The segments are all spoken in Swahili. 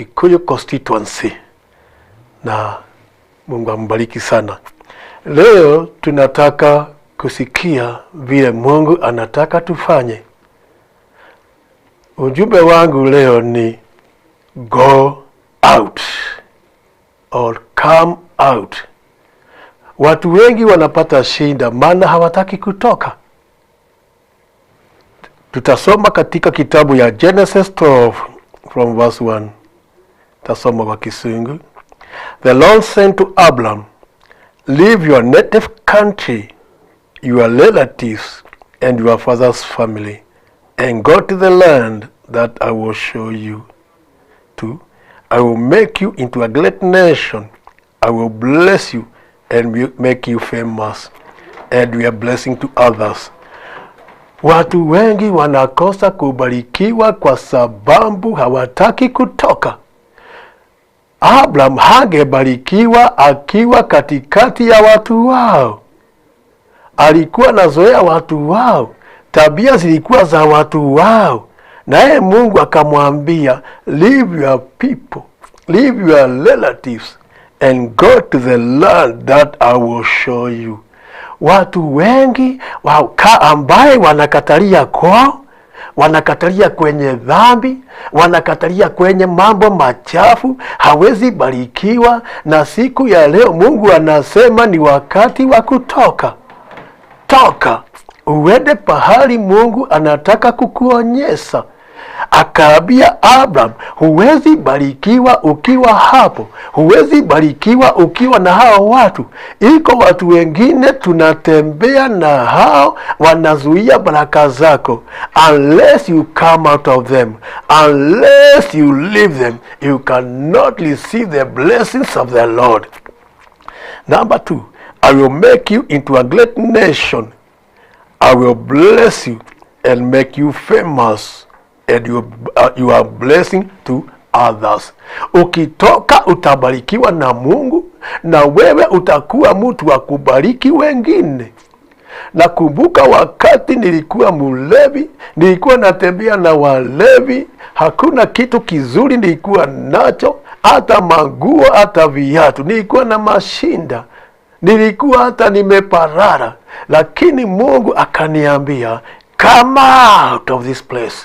Kikuyu constituency, na Mungu ambariki sana. Leo tunataka kusikia vile Mungu anataka tufanye. Ujumbe wangu leo ni go out or come out. Watu wengi wanapata shida maana hawataki kutoka. Tutasoma katika kitabu ya Genesis 12 from verse 1. Tasoma kwa Kisungu. The Lord said to Abram, "Leave your native country, your relatives, and your father's family, and go to the land that I will show you to. I will make you into a great nation. I will bless you and make you famous, and be a blessing to others." Watu wengi wanakosa kubarikiwa kwa sababu hawataki kutoka. Abraham hangebarikiwa akiwa katikati ya watu wao. Alikuwa nazoea watu wao, tabia zilikuwa za watu wao, naye Mungu akamwambia, "Leave your people, leave your relatives and go to the land that I will show you." Watu wengi ambaye wanakatalia kwao, wanakatalia kwenye dhambi, wanakatalia kwenye mambo machafu, hawezi barikiwa. Na siku ya leo Mungu anasema ni wakati wa kutoka. Toka uende pahali Mungu anataka kukuonyesha. Akaambia Abraham, "Huwezi barikiwa ukiwa hapo, huwezi barikiwa ukiwa na hao watu." Iko watu wengine tunatembea na hao wanazuia baraka zako. Unless you come out of them, unless you leave them, you cannot receive the blessings of the Lord. Number two, I will make you into a great nation. I will bless you and make you famous and you are blessing to others. Ukitoka utabarikiwa na Mungu na wewe utakuwa mtu wa kubariki wengine. Nakumbuka wakati nilikuwa mlevi, nilikuwa natembea na walevi, hakuna kitu kizuri nilikuwa nacho, hata manguo, hata viatu, nilikuwa na mashinda, nilikuwa hata nimeparara, lakini Mungu akaniambia, "Come out of this place."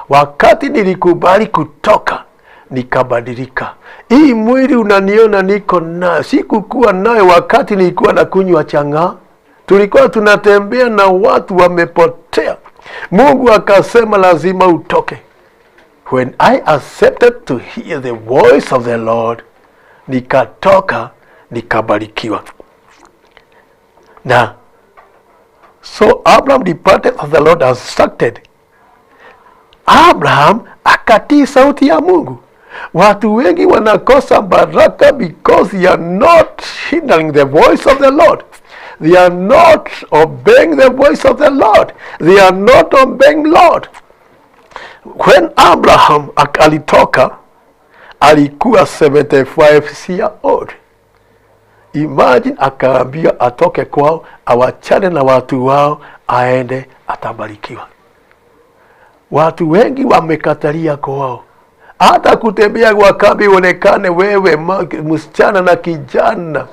Wakati nilikubali kutoka, nikabadilika. Hii mwili unaniona niko nayo, sikukuwa nayo wakati nilikuwa na kunywa chang'aa. Tulikuwa tunatembea na watu wamepotea. Mungu akasema lazima utoke. When I accepted to hear the voice of the Lord, nikatoka, nikabarikiwa. Na so Abraham departed as the Lord instructed. Abraham akatii sauti ya Mungu. Watu wengi wanakosa baraka because they are not hearing the voice of the Lord. They are not obeying the voice of the Lord. They are not obeying Lord. When Abraham alitoka, alikuwa 75 year old. Imagine, akaambia atoke kwao, awachane na watu wao, aende atabarikiwa. Watu wengi wamekatalia kwao, hata kutembea kwa kambi uonekane wewe msichana na kijana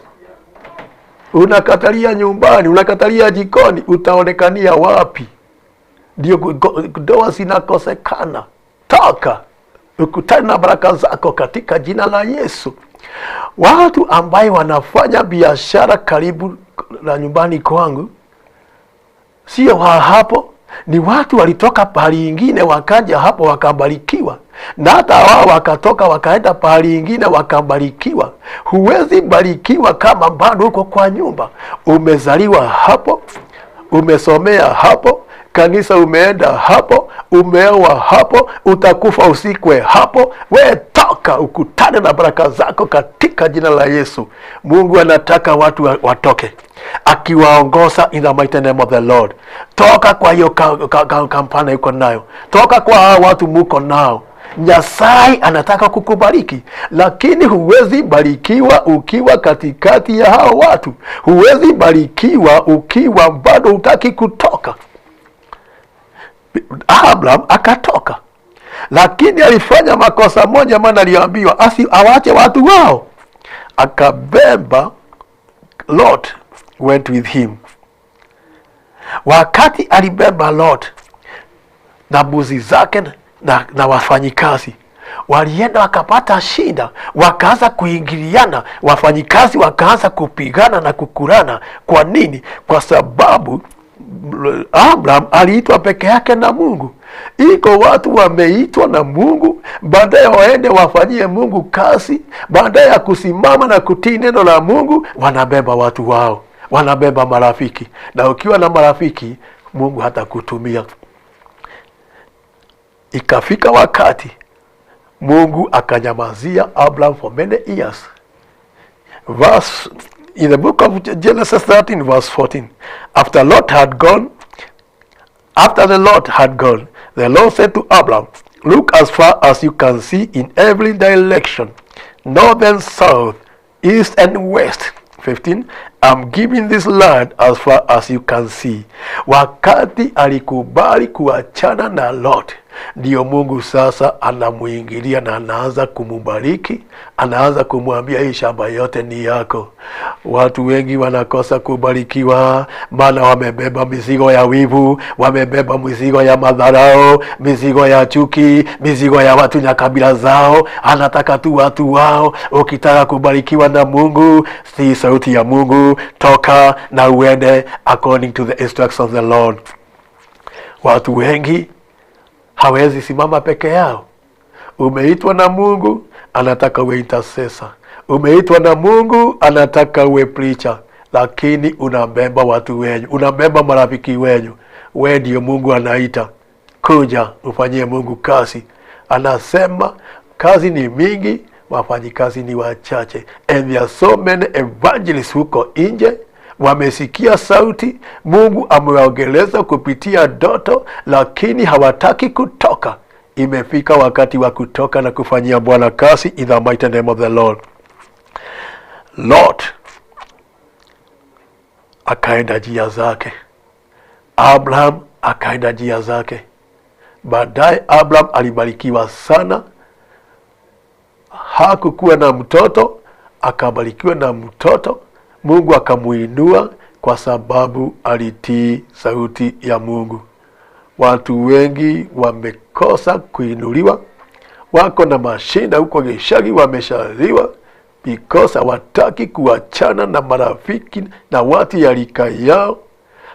unakatalia nyumbani, unakatalia jikoni, utaonekania wapi? Ndio ndoa zinakosekana. Toka ukutane na baraka zako katika jina la Yesu. Watu ambaye wanafanya biashara karibu na nyumbani kwangu sio wa hapo, ni watu walitoka pahali ingine wakaja hapo wakabarikiwa, na hata wao wakatoka wakaenda pahali ingine wakabarikiwa. Huwezi barikiwa kama bado uko kwa nyumba. Umezaliwa hapo, umesomea hapo, kanisa umeenda hapo, umeoa hapo, utakufa uzikwe hapo. We toka ukutane na baraka zako katika jina la Yesu. Mungu anataka watu watoke akiwaongoza in the mighty name of the Lord. Toka kwa hiyo kampani uko nayo, toka kwa hao watu muko nao. Nyasaye anataka kukubariki, lakini huwezi barikiwa ukiwa katikati ya hao watu. Huwezi barikiwa ukiwa bado hutaki kutoka. Abraham akatoka. Lakini alifanya makosa moja, maana aliambiwa asi awache watu wao, akabeba Lot went with him. Wakati alibeba Lot na mbuzi zake na wafanyikazi walienda wakapata shida, wakaanza kuingiliana, wafanyikazi wakaanza kupigana na kukurana. Kwa nini? Kwa sababu Abraham aliitwa peke yake na Mungu. Iko watu wameitwa na Mungu, baadaye waende wafanyie Mungu kazi, baadaye ya kusimama na kutii neno la Mungu, wanabeba watu wao, wanabeba marafiki. Na ukiwa na marafiki, Mungu hatakutumia. Ikafika wakati Mungu akanyamazia Abraham for many years. Verse in the book of Genesis 13 verse 14. After Lot had gone, after the Lot had gone, the Lord said to Abraham, "Look as far as you can see in every direction, north and south, east and west." 15. I'm giving this land as far as you can see. Wakati alikubali kuachana na Lot, ndio Mungu sasa anamuingilia na anaanza kumubariki, anaanza kumwambia hii shamba yote ni yako. Watu wengi wanakosa kubarikiwa, maana wamebeba mizigo ya wivu, wamebeba mizigo ya madharau, mizigo ya chuki, mizigo ya watu na kabila zao. Anataka tu watu wao. Ukitaka kubarikiwa na Mungu, si sauti ya Mungu, toka na uende according to the instructions of the Lord. Watu wengi hawezi simama peke yao. Umeitwa na Mungu, anataka uwe intercessor. Umeitwa na Mungu, anataka uwe preacher, lakini unabeba watu wenyu, unabeba marafiki wenyu. We ndio Mungu anaita kuja ufanyie Mungu kazi. Anasema kazi ni mingi, wafanyikazi ni wachache, and there are so many evangelists huko nje wamesikia sauti, Mungu amewaongeleza kupitia ndoto, lakini hawataki kutoka. Imefika wakati wa kutoka na kufanyia Bwana kazi in the mighty name of the Lord. Lot akaenda njia zake, Abraham akaenda njia zake. Baadaye Abraham alibarikiwa sana, hakukuwa na mtoto, akabarikiwa na mtoto. Mungu akamuinua kwa sababu alitii sauti ya Mungu. Watu wengi wamekosa kuinuliwa, wako na mashinda huko Gishagi, wameshaliwa because hawataki kuachana na marafiki na watu ya rika yao,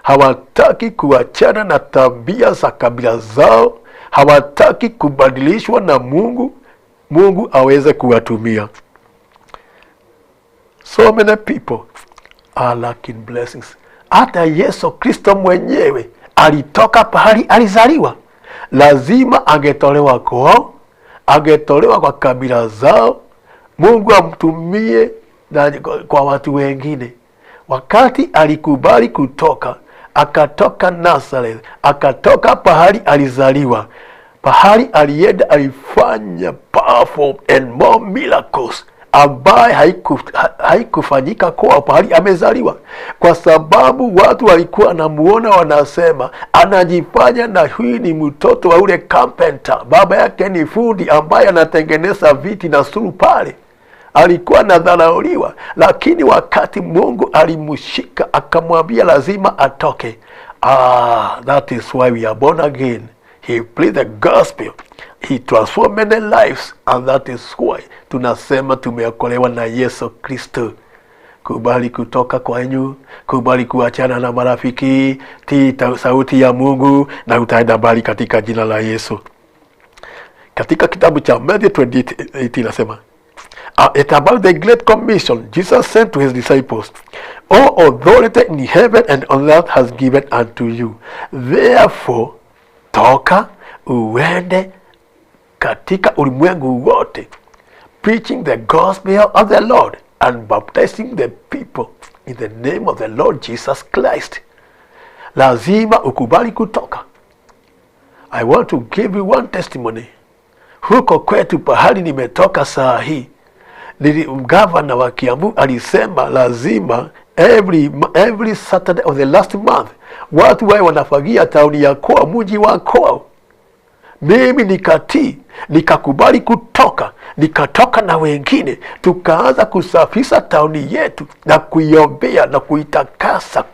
hawataki kuachana na tabia za kabila zao, hawataki kubadilishwa na Mungu, Mungu aweze kuwatumia. So many people are lacking blessings. Hata Yesu Kristo mwenyewe alitoka pahali alizaliwa, lazima angetolewa kwao, angetolewa kwa kabila zao, Mungu amtumie na kwa watu wengine. Wakati alikubali kutoka, akatoka Nazareth, akatoka pahali alizaliwa, pahali alienda, alifanya powerful and more miracles ambaye haikufanyika kwa pahali amezaliwa, kwa sababu watu walikuwa wanamuona, wanasema anajifanya na huyu ni mtoto wa ule carpenter, baba yake ni fundi ambaye anatengeneza viti na stool pale. Alikuwa anadharauliwa, lakini wakati Mungu alimshika akamwambia lazima atoke. Ah, that is why we are born again. He preached the gospel. He transformed many lives and that is why tunasema tumeokolewa na Yesu Kristo. Kubali kutoka kwenyu, kubali kuachana na marafiki, tii sauti ya Mungu na utaenda mbali katika jina la Yesu. Katika kitabu cha Matthew 28 nasema it's about the Great Commission Jesus sent to his disciples. All authority in heaven and on earth has given unto you. Therefore, toka uende katika ulimwengu wote, preaching the gospel of the Lord and baptizing the people in the name of the Lord Jesus Christ. Lazima ukubali kutoka. I want to give you one testimony. Huko kwetu pahali nimetoka saa hii, gavana wa Kiambu alisema lazima every Saturday of the last month watu wawe wanafagia tauni ya kwao, mji wa kwao. Mimi nikatii. Nikakubali kutoka, nikatoka na wengine, tukaanza kusafisha tauni yetu na kuiombea na kuitakasa.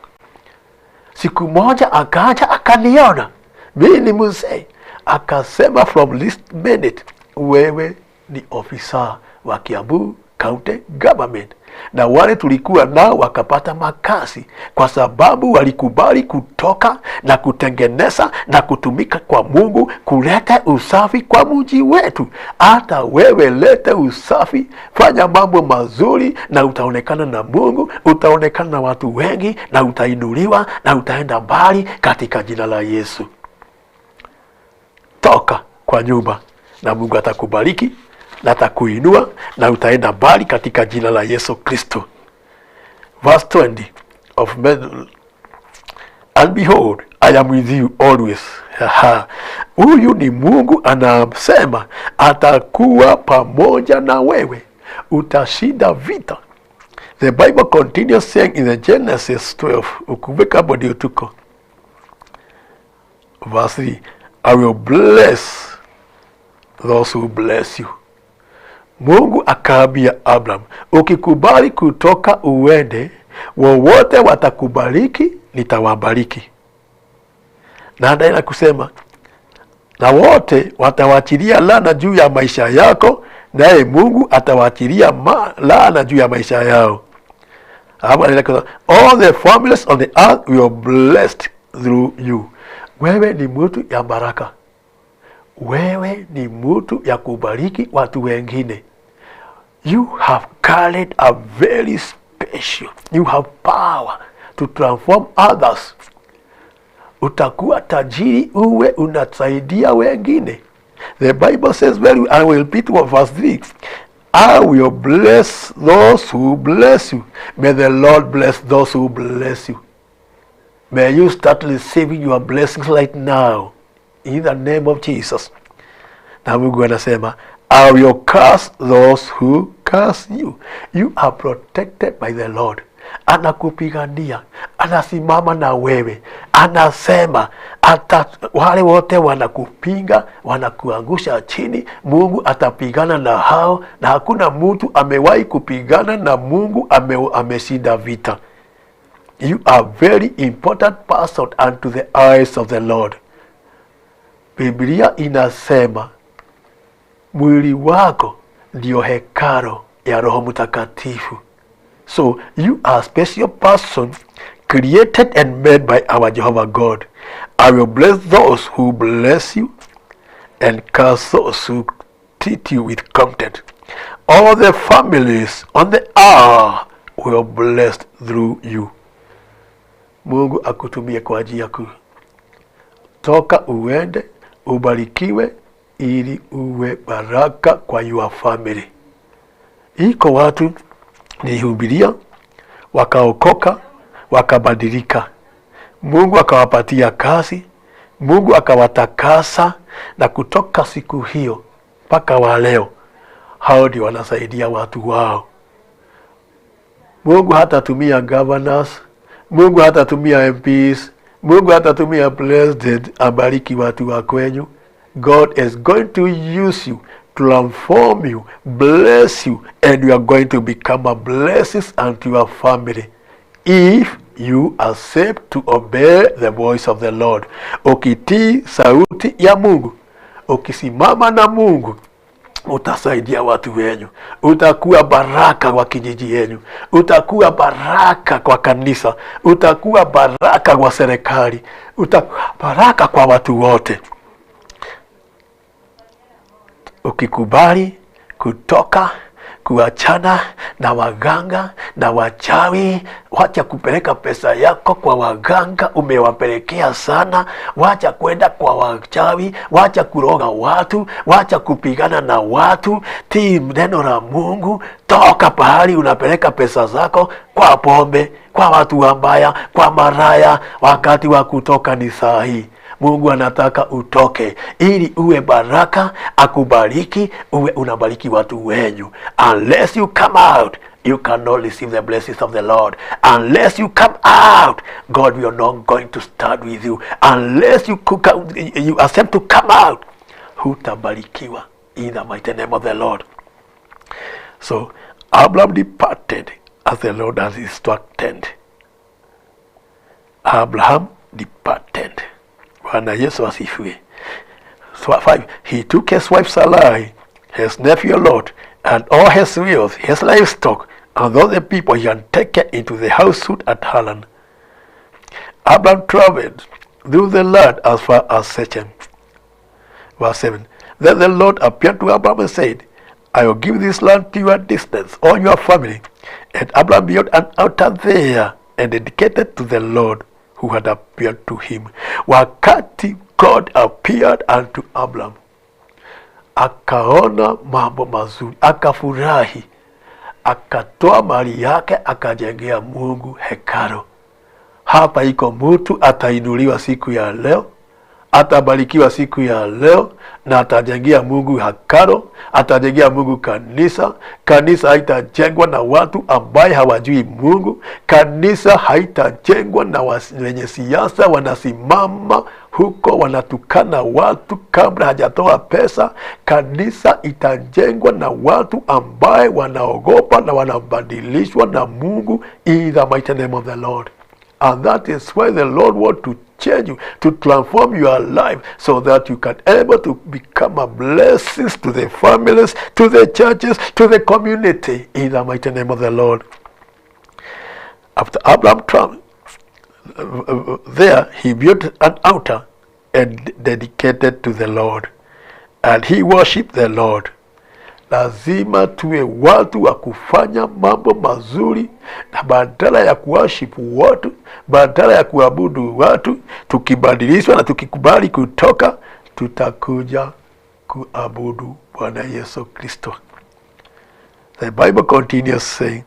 Siku moja akaja akaniona mimi ni mzee, akasema, "From this minute wewe ni ofisa wa Kiambu County Government." Na wale tulikuwa nao wakapata makazi kwa sababu walikubali kutoka na kutengeneza na kutumika kwa Mungu kuleta usafi kwa mji wetu. Hata wewe lete usafi, fanya mambo mazuri na utaonekana na Mungu, utaonekana na watu wengi na utainuliwa na utaenda mbali katika jina la Yesu. Toka kwa nyumba na Mungu atakubariki na atakuinua na utaenda mbali katika jina la Yesu Kristo. Verse 20 of Men, "And behold, I am with you always." Aha. Huyu ni Mungu anasema atakuwa pamoja na wewe, utashinda vita. The Bible continues saying in the Genesis 12, ukumbuke hapo ndio tuko. Verse 3, "I will bless those who bless you." Mungu akaambia Abraham, ukikubali kutoka uende, wowote watakubariki, nitawabariki. Na anaendelea kusema, na wote watawachilia laana juu ya maisha yako, naye Mungu atawachilia laana juu ya maisha yao. Hapo anaendelea kusema, "All the families on the earth will be blessed through you." Wewe ni mtu ya baraka. Wewe ni mtu ya kubariki watu wengine. You have carried a very special. You have power to transform others. Utakuwa tajiri uwe unasaidia wengine. The Bible says very, I will repeat what verse 3. "I will bless those who bless you." May the Lord bless those who bless you. May you start receiving your blessings right now, in the name of Jesus. Na Mungu anasema, "I will curse those who curse you." You are protected by the Lord. Anakupigania, anasimama na wewe, anasema ata, wale wote wanakupinga, wanakuangusha chini, Mungu atapigana na hao, na hakuna mtu amewahi kupigana na Mungu ameshinda vita. You are very important person unto the eyes of the Lord. Biblia inasema mwili wako ndio hekalo ya Roho Mtakatifu. So you are a special person created and made by our Jehovah God. "I will bless those who bless you and curse those who treat you with contempt. All the families on the earth will be blessed through you." Mungu akutumie kwa ajili ya toka uende ubarikiwe ili uwe baraka kwa your family. Iko watu nilihubiria wakaokoka wakabadilika, Mungu akawapatia kazi, Mungu akawatakasa, na kutoka siku hiyo mpaka wa leo hao ndio wanasaidia watu wao. Mungu hatatumia governors, Mungu hatatumia MPs, Mungu hatatumia president abariki watu wa kwenyu. God is going to use you, transform you, bless you, and you are going to become a blessing unto your family if you accept to obey the voice of the Lord. Ukitii sauti ya Mungu, ukisimama na Mungu, utasaidia watu wenyu, utakuwa baraka kwa kijiji yenu, utakuwa baraka kwa kanisa, utakuwa baraka kwa serikali, utakuwa baraka kwa watu wote. Ukikubali kutoka kuachana na waganga na wachawi, wacha kupeleka pesa yako kwa waganga, umewapelekea sana. Wacha kwenda kwa wachawi, wacha kuroga watu, wacha kupigana na watu. Tii neno la Mungu, toka pahali unapeleka pesa zako kwa pombe, kwa watu wabaya, kwa maraya. Wakati wa kutoka ni saa hii. Mungu anataka utoke ili uwe baraka, akubariki, uwe unabariki watu wenyu. Unless you come out, you cannot receive the blessings of the Lord. Unless you come out, God will not going to start with you. Unless you accept to come out, hutabarikiwa. In the mighty name of the Lord. So Abraham departed as the Lord has instructed. Abraham departed. Bwana Yesu asifiwe. So, 5. He took his wife Sarai, his nephew Lot, and all his wealth, his livestock, and all the people he had taken into the household at Haran. Abraham traveled through the land as far as Shechem. Verse 7. Then the Lord appeared to Abraham and said, I will give this land to your descendants, all your family. And Abraham built an altar there and dedicated to the Lord who had appeared to him. Wakati God appeared unto Abraham, akaona mambo mazuri, akafurahi, akatoa mali yake, akajengea Mungu hekalu. Hapa iko mtu atainuliwa siku ya leo, atabarikiwa siku ya leo na atajengea Mungu hekalu, atajengea Mungu kanisa. Kanisa haitajengwa na watu ambaye hawajui Mungu. Kanisa haitajengwa na wenye siasa wanasimama huko wanatukana watu kabla hajatoa pesa. Kanisa itajengwa na watu ambaye wanaogopa na wanabadilishwa na Mungu, in the mighty name of the Lord. And that is why the Lord wants to change you, to transform your life so that you can able to become a blessing to the families, to the churches, to the community, in the mighty name of the Lord. After Abraham traveled there, he built an altar and dedicated to the Lord. And he worshiped the Lord. Lazima tuwe watu wa kufanya mambo mazuri, na badala ya kuworship watu, badala ya kuabudu watu, tukibadilishwa na tukikubali kutoka, tutakuja kuabudu Bwana Yesu Kristo. The Bible continues saying,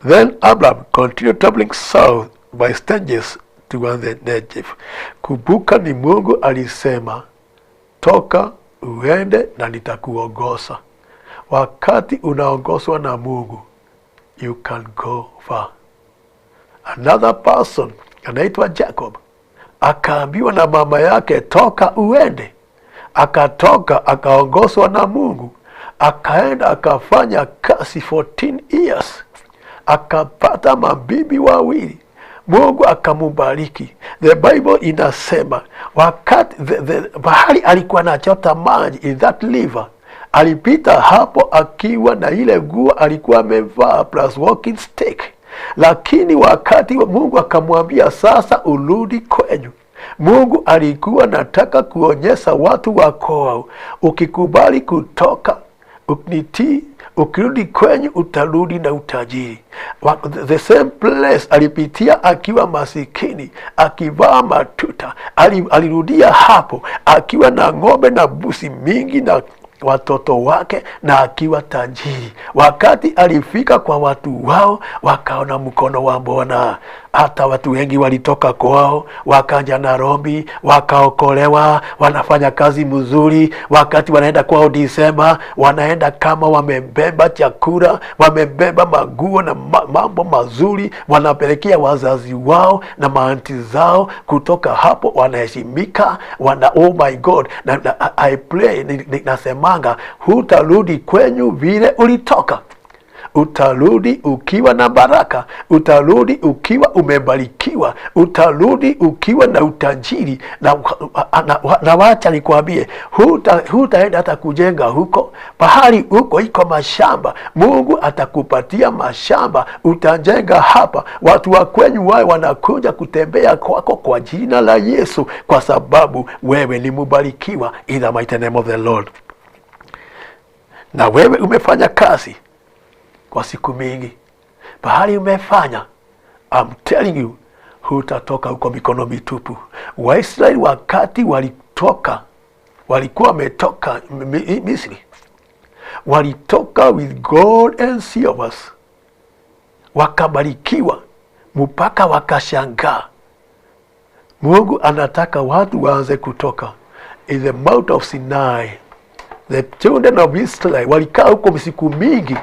Then Abraham continued traveling south by stages toward the Negev. Kumbuka ni Mungu alisema, toka uende na nitakuongoza. Wakati unaongozwa na Mungu, you can go far. Another person anaitwa Jacob akaambiwa na mama yake, toka uende. Akatoka akaongozwa na Mungu, akaenda akafanya kazi 14 years, akapata mabibi wawili. Mungu akamubariki. The Bible inasema wakati bahari alikuwa anachota maji in that river, alipita hapo akiwa na ile nguo alikuwa amevaa plus walking stick, lakini wakati Mungu akamwambia sasa urudi kwenyu. Mungu alikuwa nataka kuonyesha watu wa kwao, ukikubali kutoka ukinitii, ukirudi kwenyu utarudi na utajiri. The same place alipitia akiwa masikini, akivaa matuta, alirudia hapo akiwa na ng'ombe na mbuzi mingi na watoto wake na akiwa tajiri. Wakati alifika kwa watu wao, wakaona mkono wa Bwana. Hata watu wengi walitoka kwao wakaja Nairobi, wakaokolewa, wanafanya kazi mzuri. Wakati wanaenda kwao Disemba, wanaenda kama wamebeba chakula, wamebeba maguo na mambo mazuri, wanapelekea wazazi wao na maaunty zao. Kutoka hapo wanaheshimika, wana, oh my God, na I pray, nasemanga hutarudi kwenyu vile ulitoka. Utarudi ukiwa na baraka, utarudi ukiwa umebarikiwa, utarudi ukiwa na utajiri. Na wacha nikwambie, hutaenda hata kujenga huko pahali huko iko mashamba. Mungu atakupatia mashamba, utajenga hapa. Watu wa kwenyu wawe wanakuja kutembea kwako kwa jina la Yesu, kwa sababu wewe ni mubarikiwa, in the mighty name of the Lord. Na wewe umefanya kazi kwa siku mingi, pahali umefanya, I'm telling you, hutatoka huko mikono mitupu. Waisraeli wakati walitoka, walikuwa wametoka Misri, walitoka with gold and silvers, wakabarikiwa mpaka wakashangaa. Mungu anataka watu waanze kutoka in the Mount of Sinai. The children of Israel walikaa huko siku mingi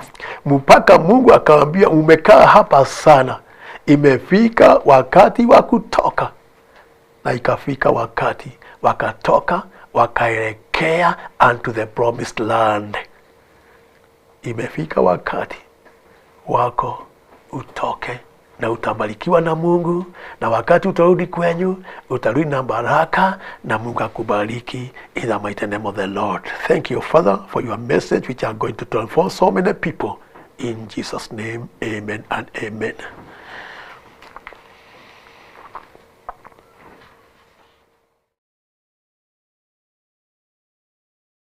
mpaka Mungu akawaambia, umekaa hapa sana, imefika wakati wa kutoka. Na ikafika wakati wakatoka, wakaelekea Kuelekea unto the promised land. Imefika wakati wako utoke na utabarikiwa na Mungu, na wakati utarudi kwenyu utarudi na baraka, na Mungu akubariki in the mighty name of the Lord. Thank you, Father, for your message which are going to transform so many people. In Jesus' name, amen and amen.